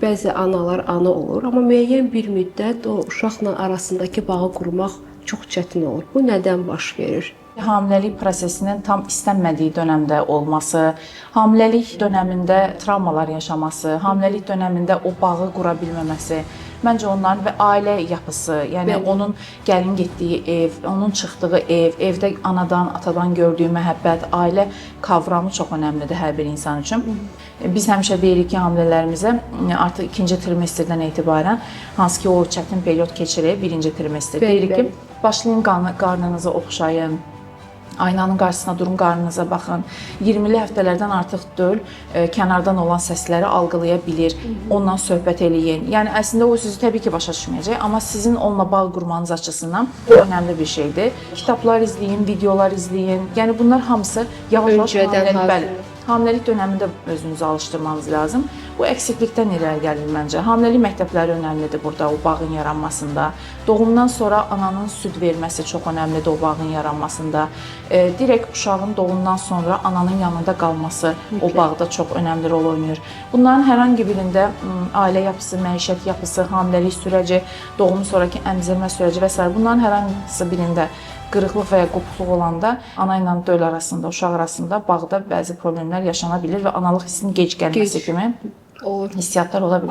Bəzi analar ana olur, amma müəyyən bir müddət o uşaqla arasındakı bağı qurmaq çox çətin olur. Bu nədən baş verir? Hamiləlik prosesinin tam istənmədiyi dönəmdə olması, hamiləlik dönəmində travmalar yaşaması, hamiləlik dönəmində o bağı qura bilməməsi, məncə onların və ailə yapısı, yəni onun gəlin getdiyi ev, onun çıxdığı ev, evdə anadan, atadan gördüyü məhəbbət, ailə kavramı çox önəmlidir hər bir insan üçün. Biz həmişə deyirik ki, hamilələrimizə artıq ikinci trimestrdən etibarən, hansı ki o çətin period keçirir, birinci trimestr, deyirik ki, başlayın qarnınızı oxşayın, aynanın qarşısına durun, qarnınıza baxın. 20-li həftələrdən artıq döl kənardan olan səsləri algılaya bilir, onunla söhbət eləyin. Yəni əslində o sizi təbii ki, başa düşməyəcək, amma sizin onunla bağ qurmanız açısından bu önəmli bir şeydir. Kitablar izləyin, videolar izləyin. Yəni bunlar hamısı yavaş-yavaş Öncədən hamiləlik, bəli, hazırlıq. hamiləlik dönəmində özünüzü alışdırmanız lazım. Bu əksiklikdən irəli gəlir məncə. Hamiləlik məktəbləri önəmlidir burada o bağın yaranmasında. Doğumdan sonra ananın süd verməsi çox önəmlidir o bağın yaranmasında. Direkt uşağın doğumdan sonra ananın yanında qalması o bağda çox önəmli rol oynayır. Bunların hər hansı birində ailə yapısı, məişət yapısı, hamiləlik sürəci, doğum sonrakı əmzirmə sürəci və sair bunların hər hansı birində qırıqlıq və ya qopukluq olanda ana ilə döl arasında, uşaq arasında bağda bəzi problemlər yaşana bilir və analıq hissinin gec gəlməsi Gec. kimi Olur. hissiyatlar ola bilər.